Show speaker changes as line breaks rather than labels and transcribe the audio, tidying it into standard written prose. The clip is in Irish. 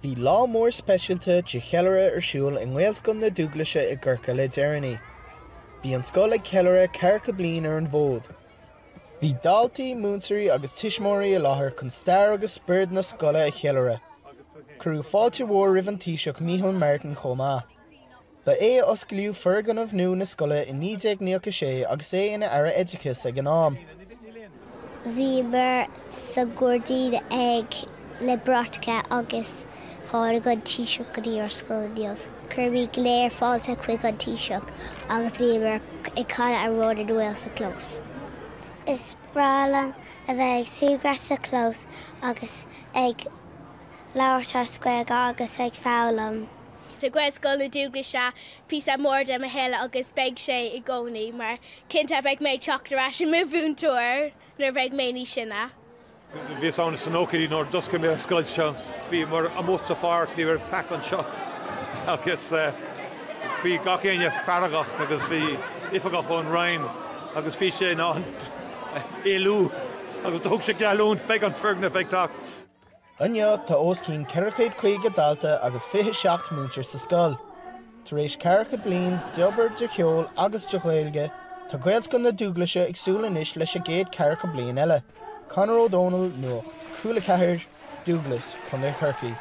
Bhí lá mór speisialta de cheiliúradh ar siúl i nGaelscoil na Dúglaise i gCorcaigh le deireanaí. Bhí an scoil ag ceiliúradh ceathracha bliain ar an bhfód. Bhí daltaí, múinteoirí agus tuismitheoirí i láthair chun stair agus spiorad na scoile a cheiliúradh. Cuireadh fáilte mhór roimh an Taoiseach Micheál Martin chomh maith. Ba é a osclaíodh foirgneamh nua na scoile i 1996 agus é ina Aire Oideachais ag an am.
Bhíomar sa ghairdín ag le bratacha agus tháinig an Taoiseach go dtí ár scoil inniu. Chuirimid go léir fáilte chuig an Taoiseach agus bhíomar ag canadh amhrán na nGael sa chlós. Is breá liom a bheith ag súgradh sa chlós agus ag labhairt as Gaeilge agus ag foghlaim.
Tá Gaelscoil na Dúglaise píosa mór de mo shaol agus beidh sé i gcónaí mar cinnte beidh mé ag teacht ar ais i mo mhúinteoir nuair a bheidh mé níos sine.
Bhíos ann sna nóchaidí nuair a d'oscail mé an scoil seo. Bhíomar amuigh sa pháirc, ní raibh faic anseo agus bhí gach éinne feargach agus bhí oifigeach ón Roinn agus bhí sé in ann éalú agus thug sé geallúint beidh an foirgneamh ag teacht.
Inniu, tá os cionn 450 dalta agus 27 múinteoir sa scoil. Tar éis ceathracha bliain d'obair, de cheol agus de Ghaeilge, tá Gaelscoil na Dúglaise ag súil anois leis an gcéad ceathracha bliain eile. Conor Ó Dónaill, Nuacht, Cúla 4, Dúglas, Contae Chorcaí.